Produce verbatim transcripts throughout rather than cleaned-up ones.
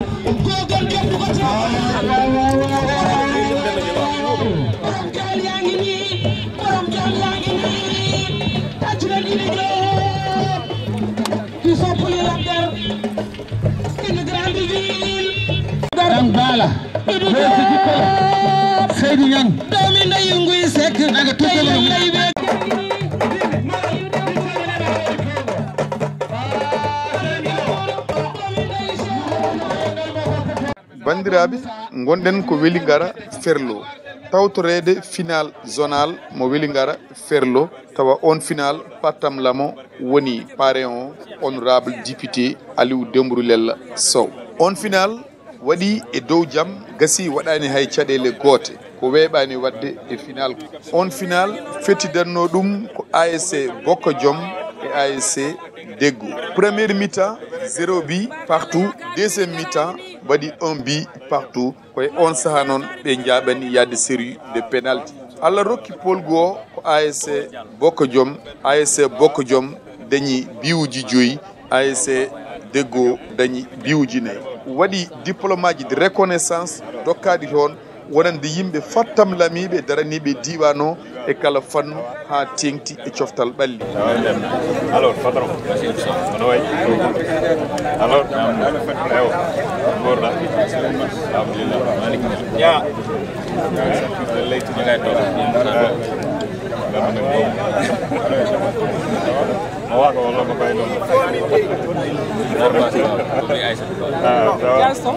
Borom gaal yaa ngi nii, borom gaal yaa ngi nii. Tàccu leen Idi Diop. Qui sont pour les Lac Dère. Une grande ville. Dang Bala. Idi Diop. Seydi Niang. Doomi ndeyu Nguy Seck. Naga tuuti. Banndiraaɓe, ngonɗen ko Welingara Ferlo. Tawtoreede final zonal mo Welingara Ferlo, tawa on final Patam Lamo woni parrain o, honorable député Aliou Dembourou Lella Sow. On final waɗi e dow jam, gasi waɗaani hay caɗeele goote, ko weeɓaani waɗde e final. On final fettidanno ɗum ko A S C Bokko Jom e A S C Deggo. Premier mi-temps, zéro but partout. Deuxième mi-temps, waɗi un but partout. Ko e on saha noon ɓe njaaɓani yahde série de penalty. Allah rokki polgu o ko A S C Bokko Jom, A S C Bokko Jom dañi biwuji joyi, A S C Deggo dañi biwuji nayi. Waɗi diplôme aji de reconnaissance dokkaaɗi toon, wonande yimɓe Fattam lamiiɓe daraniiɓe diiwaan o e kala fannu haa teeŋti e coftal ɓalli. Alors, patron, hono wayi? Alors, ewo, mboorɗa? Alhamdulillah. Ya. Lallay tigi. O waɗa walla ko ɓay ɗon. Formation, ko ɓe Aïssa. Ah, ça va. Ça va, ça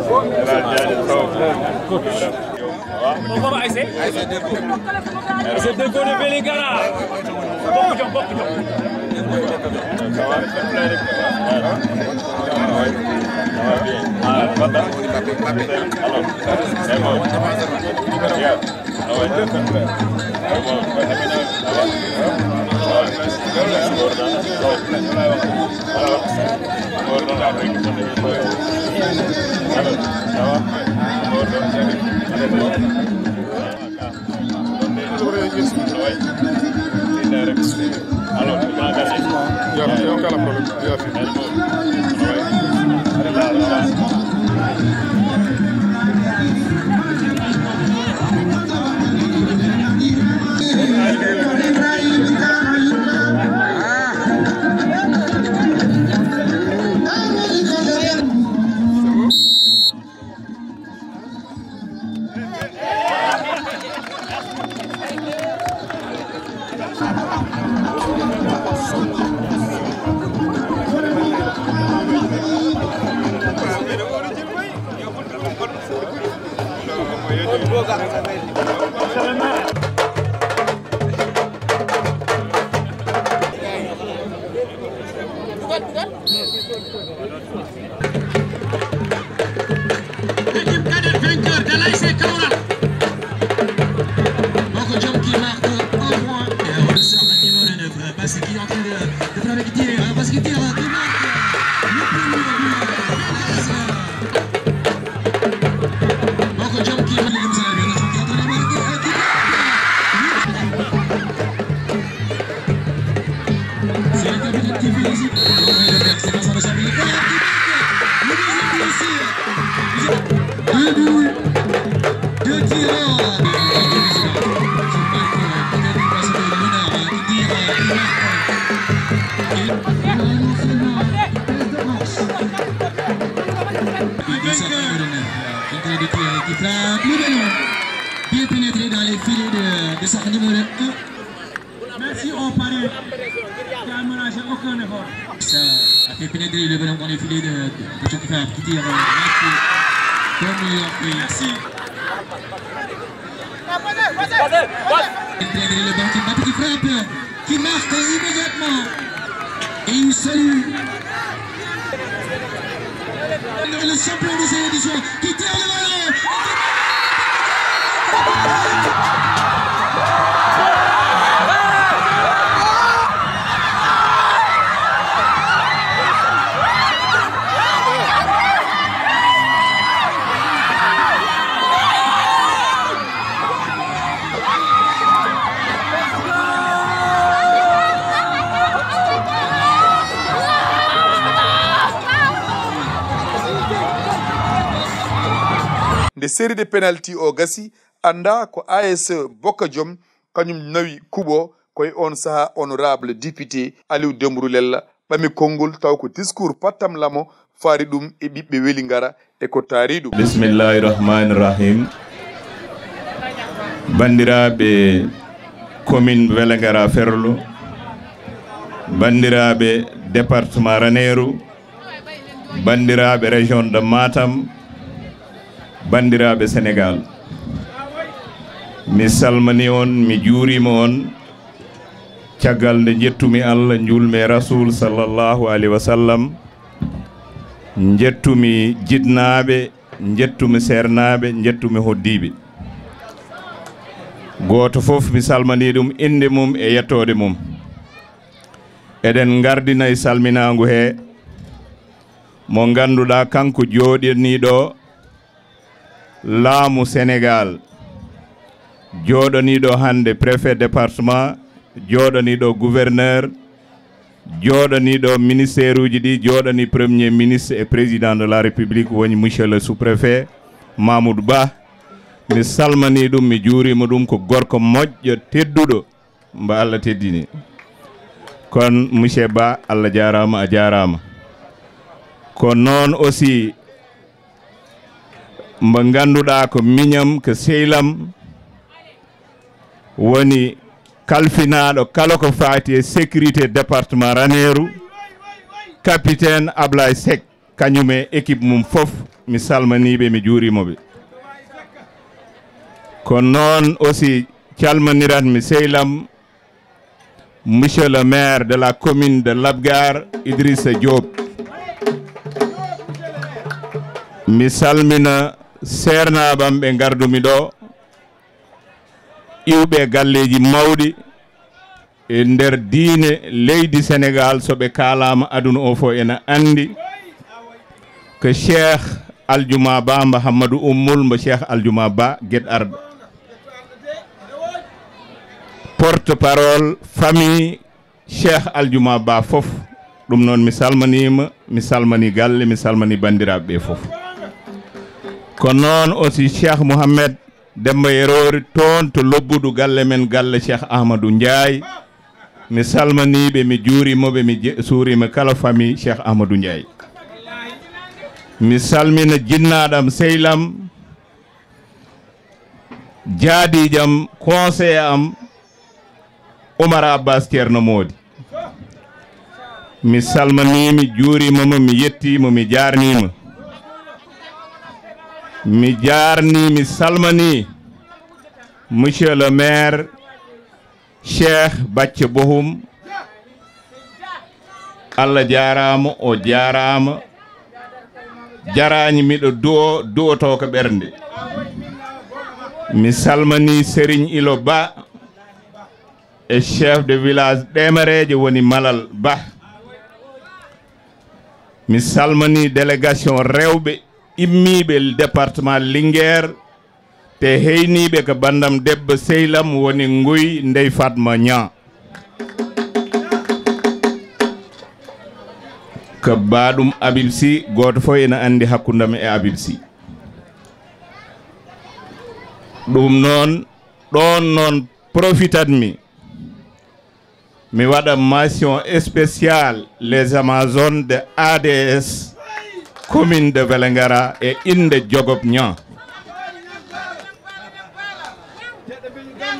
va. Ela jaani, ça va. Ko ba Aïssa? Aïssa Deggo de Vélingara. Bokk jom, bokk jom. Ça va, ça va bien. Ah, Bata. Alors, c'est bon. Yeah. L'équipe cadette vainqueur de l'A S C Kaolack. Bokk Jom qui marque un point. Et on ressort le numéro neuf, Bassi qui est en train de, de faire avec tir, hein, Bassi qui tire, qui marque le premier but. Bokk Jom qui marque, qui est en train de marquer, euh, qui marque. C'est le capitaine qui félicite. Le deuxième but aussi. Deux buts, deux tirs. Qui marque, qui marque, qui marque. Et non seulement il baisse de marche. Qui frappe le ballon. Bien pénétré dans les filets de, de Sakho numéro un. Merci au parrain qui a ménagé aucun effort. Ça a fait pénétrer le ballon dans les filets de, de Tchoukoufar qui tire, euh, Mathieu. Comme il l'a fait. Merci. Pénétrer le ballon, qui frappe, qui marque immédiatement. Et il salue. Le champion de cette édition qui tire le ballon. Nde série de penalty o gasi, annda ko A S Boka Jom kañum nawi kuɓo. Ko e on saha honorable député Aliou Dembourou Lella ɓami konngol, taw ko discours pattam lamo faari ɗum e ɓiɓɓe Welingara e ko taari ɗum. Bismillahi rahmani rahim. Banndiraaɓe commune Welingara Ferlo, banndiraaɓe département Raneeru, banndiraaɓe région de Matam, banndiraaɓe Sénégal, mi salmini on, mi juurima on. Caggal nde njettumi Allah, njuulmi e Rasul sallallahu alaihi wa sallam, njettumi jiɗnaaɓe, njettumi seernaaɓe, njettumi hoddiiɓe. Gooto fof mi salmini ɗum innde mum e yettoode mum. Eɗen ngardina e salminaangu he mo ngannduɗaa kanko jooɗaniiɗo laamu Sénégal, jooɗaniiɗo hannde préfet département, jooɗaniiɗo gouverneur, jooɗaniiɗo ministère uji ɗi, jooɗani premier ministre et président de la République, woni monsieur le sous-préfet Mamoudou Ba. Mi salmini ɗum, mi juurima ɗum, ko gorko moƴƴo, tedduɗo, mbo Allah teddini. Kon monsieur Ba, Allah jaaraama, a jaaraama. Ko noon aussi mbo ngannduɗaa ko miñam, ko sehlam, woni kalfinaaɗo kala ko faati e sécurité département Raneeru, capitaine Ablaye Seck, kañum e équipe mum fof, mi salminiiɓe, mi juuriima ɓe. Ko noon aussi calminiranmi sehlam, monsieur le maire de la commune de Labgar, Idrissa Diop. Mi salmina seernaaɓe am ɓe ngardumi ɗo, iwɓe galleeji mawɗi e nder diine leydi Sénégal, so ɓe kaalaama aduna o fof ena anndi ko Cheikh Aljuma Ba mbo Hammadou Oumoul, mbo Cheikh Aljuma Ba Guet Ardo, porte-parole famille Cheikh Aljuma Ba fof. Ɗum noon, mi salminiima, mi salmini galle, mi salmini banndiraaɓe ɓe fof. Ko noon aussi Cheikh Mouhamed Demba Yeroori, toon to Lobbudu, galle men, galle Cheikh Ahmadou Ndiaye. Mi salminiiɓe, mi juuriima ɓe, mi je-, suuriima kala famille Cheikh Ahmadou Ndiaye. Mi salmina jinnaaɗo am, sehlam, jaadiijo am, conseiller am, Oumar Abbas Ceerno Moodi. Mi salminiima, mi juuriima mo, mi yettiima mo, mi jaarniima. Mi jaarnii, mi salmini monsieur le maire Cheikh Bacce Bohum. Allah jaaraama, o jaaraama. Jaraani, miɗo du'o, du'otoo ko ɓernde. Mi salmini Serigne Ilo Ba e chef de village Ɗemereeje, woni Malal Ba. Mi salmini délégation rewɓe immiiɓe département Linguère, te heyniiɓe ko banndam debbo sehlam, woni Nguy Ndey Fatma Niang. Ko baaɗum Habib Sy, gooto fof ena anndi hakkunde am e Habib Sy. Ɗum noon, ɗoon noon profitatmi, mi waɗa mention spéciale les Amazones de A D S, commune de Vélingara, e innde Jogob Niang.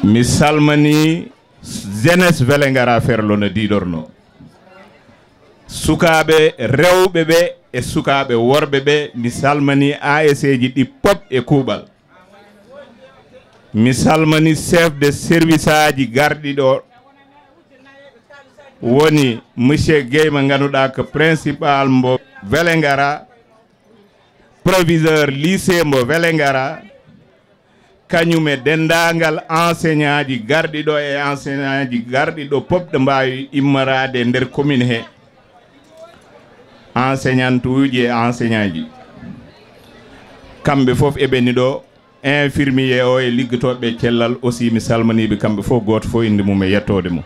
Mi salmini jeunesse Vélingara Ferlo no diidorno. Sukaaɓe rewɓe ɓe e sukaaɓe worɓe ɓe, mi salmini A S C ji ɗi pop e kuuɓal. Mi salmini chef de service aji garɗi ɗo, woni monsieur Guèye mo ngannduɗaa ko principal mbo Vélingara, proviseur lycée mbo Vélingara, kañum e denndaangal enseignant ji garɗi ɗo e enseignant ji garɗi ɗo pop ɗo mbaawi immoraade e nder commune he, enseignante uji e enseignant ji. Kamɓe fof eɓeni ɗo, infirmier o e liggotooɓe cellal aussi, mi salminiiɓe kamɓe fof, gooto fof innde mum e yettoode mum.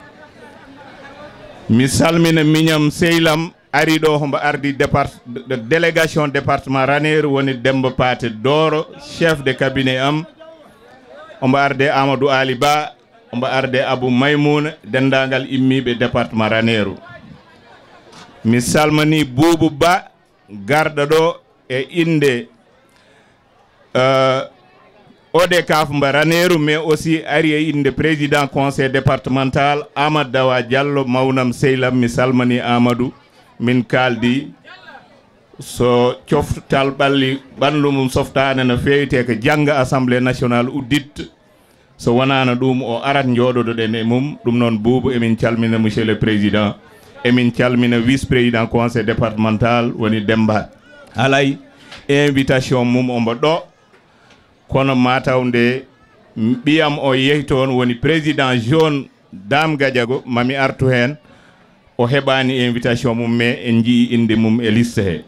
Mi salmina miñam sehlam ari ɗo, hombo ardi départ-, délégation département Raneeru, woni Demba Paate Dooro, chef de cabinet am. Hombo arde Amadou Ali Ba, hombo arde Abou Maymouna, denndaangal immiiɓe département Raneeru. Mi salmini Boubou Ba, garɗo ɗo e innde, euh, ODCAV mbo Raneeru, mais aussi ari e innde président conseil départemental Amadou Dawa Diallo, mawnam sehlam, mi salmini Amadou, min kaaldi. So coftal ɓalli ɓanndu mum softaani no feewi, te ko jannga Assemblée nationale uddit. So wonaano ɗum, o arat njooɗodoɗen e mum. Ɗum noon, Boubou, emin calmina monsieur le président, emin calmina vice président conseil départemental, woni Demba. Alay, invitation mum ombo ɗo, kono mataw nde ɓiyam o yehi toon, woni président jeune Dame Gadiago, mami artu heen, o heɓaani invitation mum, mais en njii innde mum e liste he.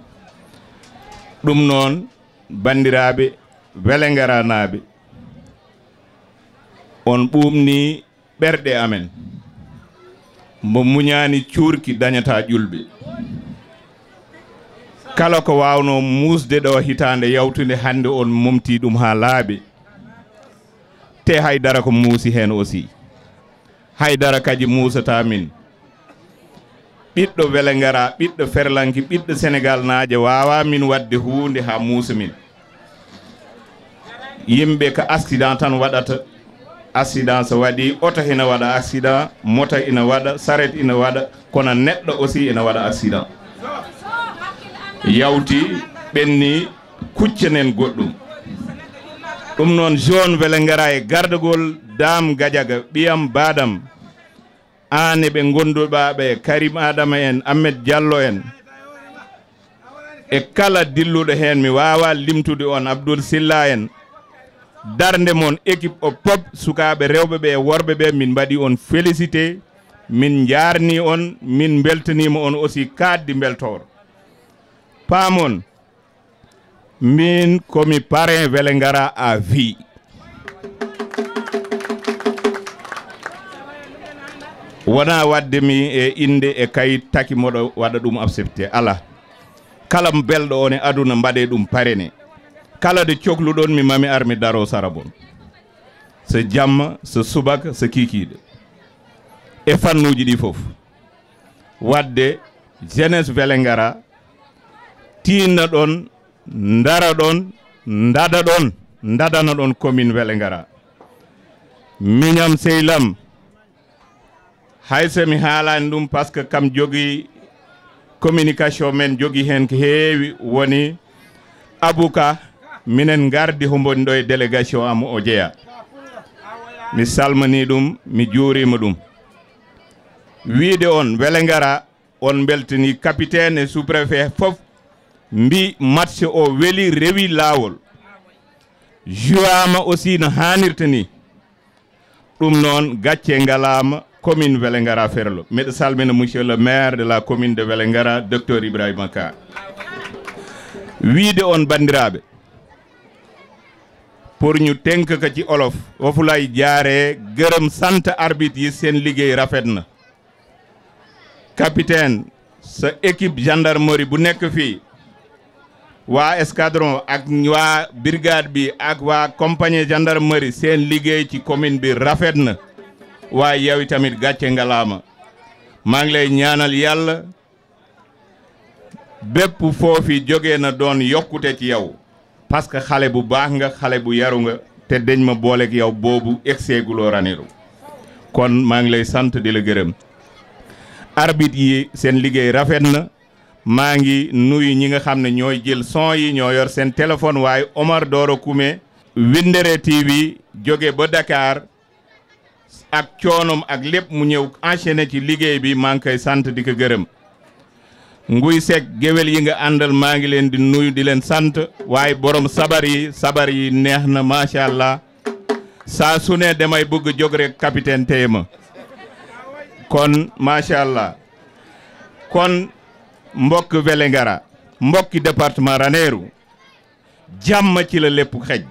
Ɗum noon, banndiraaɓe Welengaranaaɓe, on ɓuuɓni ɓerɗe amen. Mo muñaani cuurki dañataa ƴulɓe. Kala ko waawnoo muusde ɗo hitaande yawtunde, hannde on momtii ɗum haa laaɓi. Te hay dara ko muusi heen aussi. Hay dara kadi muusataa min. Ɓiɗɗo Welengara, ɓiɗɗo Ferlanki, ɓiɗɗo Senegal naajo waawaa min waɗde huunde haa muusa min. Yimɓe ko accident tan waɗata. Accident so waɗi, oto ina waɗa accident, moto ina waɗa, saret ina waɗa, kono neɗɗo aussi ina waɗa accident. Yawti, ɓenni, kuccanen goɗɗum. Ɗum noon, jeune Welengara e gardagol Dame Gadiaga, ɓiyam baadam, aan e ɓe ngonnduɗaa ɓe, Karim Adama en, Ahmed Diallo en, e kala dilluɗo heen, mi waawaa limtude on, Abdoul Silla en, darnde mon, équipe o pop, sukaaɓe rewɓe ɓe e worɓe ɓe, min mbaɗi on félicité, min njaarni on, min mbeltaniima on aussi kaaɗdi mbeltoor. Paamon, min komi parrain Welengara à vie. Wona wadde mi e innde e kayit taki moɗo waɗa ɗum accepté. Ala. Kala belɗo on e aduna, mbaɗe ɗum parrainé. Kala de cokluɗon, mi mami ar mi daro sara mon. So jamma, so subaka, so kikiiɗe. E fannuuji ɗi fof. Wadde jeunesse Welengara, tinno ɗon, ndaro ɗon, ndado ɗon, ndadano ɗon commune Welengara. Miñam sehlam, hay so mi haalaani ɗum, parce que kam jogi communication, men jogi heen ko heewi, woni Abou Ka, minen ngardi hombo ɗo e délégation am o jeya. Mi salmini ɗum, mi juurima ɗum. Wiide on Welengara, on mbeltani capitaine e sous-préfet fof, mbi match o weli, rewi laawol. Jouama aussi no haanirta ni. Ɗum noon, gacce ngalaama commune Welengara Ferlo. Miɗo salmina monsieur le maire de la commune de Welengara, docteur Ibrahima Ka. Wiide on banndiraaɓe, pour ñu tënk ko ci olof, o fulay jaare, gërëm sant arbitre yi, seen liggéey rafet na. Capitaine, sa équipe gendarmerie bu nekk fii, waa escadron ak waa brigade bi ak waa compagnie gendarmerie, seen liggéey ci commune bi rafet na. Waaye yow tamit gàcce ngalaama. Maa ngi lay ñaanal Yàlla, bépp foofi jóge na doon yokkute ci yow, parce que xale bu baax nga, xale bu yaru nga, te dañ ma booleeg yow boobu egseeguloo Ranérou. Kon maa ngi lay sant, di la gërëm. Arbitre yi, seen liggéey rafet na. Maa ngi nuyu ñi nga xam ne ñooy jël son yi, ñoo yor seen téléphone, waaye Omar Doro Koumé, Windere T V, jóge ba Dakar, ak coonom ak lépp, mu ñëw enchaîné ci liggéey bi. Maa ngi koy sant, di ko gërëm. Nguy Seck, géwél yi nga àndal, maa ngi leen di nuyu, di leen sant. Waaye borom sabar yi, sabar yi neex na, macha Allah. Saa su ne damay bëgg jóg rek, capitaine téye ma. Kon, macha Allah. Kon, mbokk Vélingara, mbokki département Ranérou, jàmm ci la lépp xej.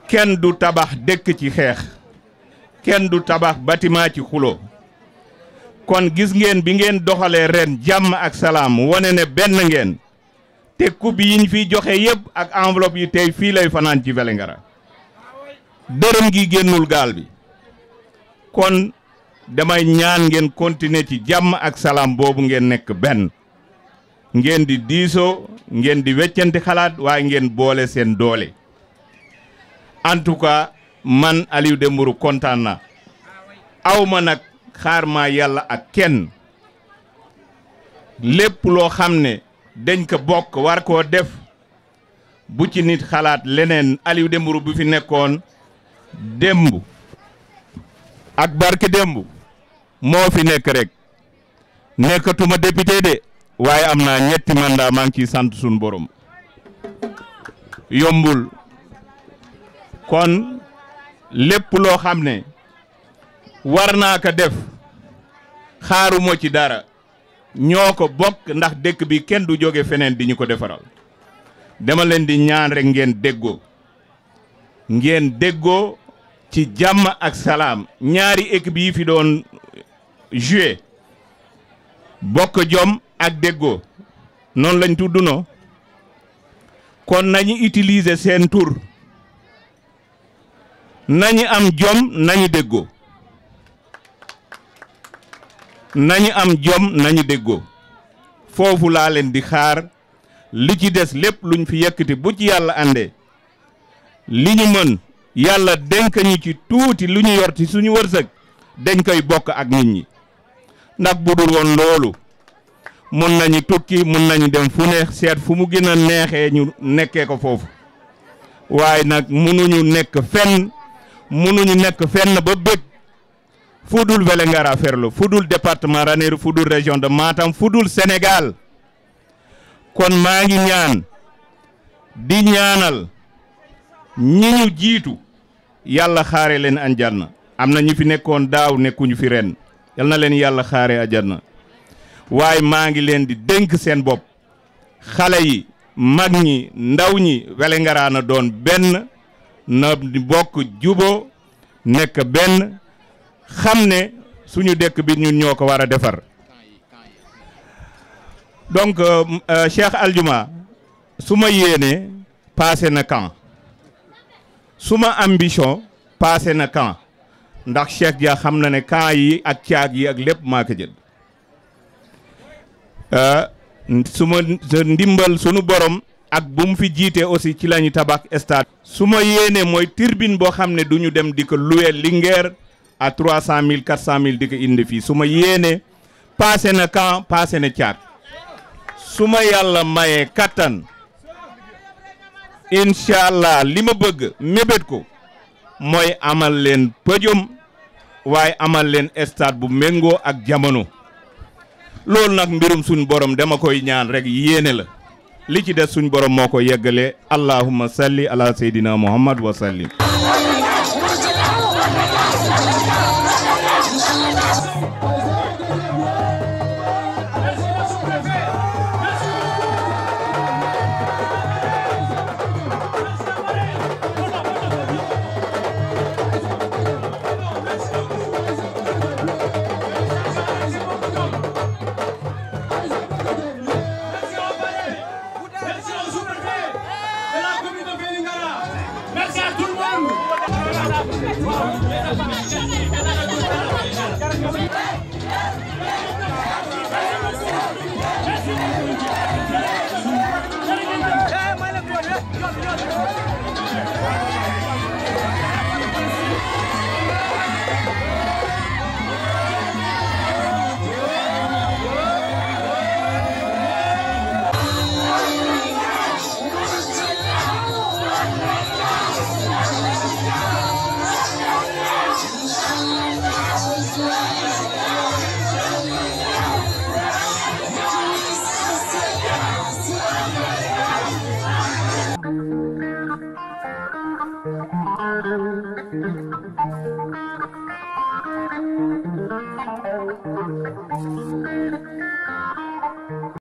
Kenn du tabax dëkk ci xeex. Kenn du tabax bâtiment ci xulo. Kon gis ngeen bi ngeen doxalee ren jàmm ak salaam, wone ne benn ngeen. Te coupe yi ñu fiy joxe yépp ak enveloppe yi tey fii lay fanaan ci Vélingara. Dërëm gi génnul gaal bi. Kon damay ñaan ngeen continuer ci jàmm ak salaam boobu, ngeen nekk benn. Ngeen di diisoo, ngeen di weccante xalaat, waaye ngeen boole seen doole. En tout cas, man Aliou Dembourou kontaan na. Aw ma nag xaar ma Yàlla ak kenn. Lépp loo xam ne dañ ko bokk war koo def, bu ci nit xalaat leneen. Aliou Dembourou bu fi nekkoon démb ak barke démb moo fi nekk rek. Nekkatuma député de, waaye am naa ñetti mandat, maa ngi ciy sant suñu borom. Yombul. Kon lépp loo xam ne war naa ko def, xaaruma ci dara. Ñoo ko bokk, ndax dëkk bi kenn du jóge feneen di ñu ko defaral. Dama leen di ñaan rek ngeen déggoo. Ngeen déggoo ci jàmm ak salaam. Ñaari équipe yi fi doon jouer, bokk jom ak déggoo, noonu lañ tudd, no? Kon nañu utiliser seen tur. Nañu am jom, nañu déggoo. Nañu am jom, nañu déggoo. Foofu laa leen di xaar. Li ci des lépp luñ fi yëkkati, bu ci Yàlla àndee, li ñu mën, Yàlla dénk ñu ci tuuti lu ñu yor ci suñu wërsëg, dañ koy bokk ak nit ñi. Ndax bu dul woon loolu, mun nañu tukki, mun nañu dem fu ne, seet fu mu gën a neexee ñu nekkee ko foofu. Waaye nag, munuñu nekk fenn, munuñu nekk fenn ba bëgg fu dul Vélingara Ferlo, fu dul département Ranérou, fu dul région de Matam, fu dul Sénégal. Kon maa ngi ñaan, di ñaanal ñi ñu jiitu, Yàlla xaare leen aljanna. Am na ñu fi nekkoon daaw, nekkuñu fi ren. Yal na leen Yàlla xaare aljanna. Waaye maa ngi leen di dénk seen bopp. Xale yi, mag ñi, ndaw ñi, Vélingara na doon benn, na bokk juboo, nekk benn, xam ne suñu dëkk bi ñun ñoo ko war a defar. Donc, euh, euh, Cheikh Aljuma, su ma yéene passé na camp, su ma ambition passé na camp, ndax Cheikh Dia xam na ne camp yi ak caag yi ak lépp maa ko jël. Euh, su ma, sa ndimbal sunu borom ak bu mu fi jiitee aussi, ci la ñu tabax stade. Su ma yéene mooy tribune boo xam ne du ñu dem di ko louer Linguère à trois cent mille, quatre cent mille, di ko indi fii. Su ma yéene passé na camp, passé na caag. Su ma Yàlla mayee kattan, incha allah, li ma bëgg mébét ko mooy amal leen podium, waaye amal leen stade bu méngoo ak jamono. Loolu nag mbirum suñ borom, dama koy ñaan rek, yéene la. Li ci des suñ borom moo ko yeggale. Allahumma salli ala Seydina Muhammad wa sallim. Merci à tout le monde.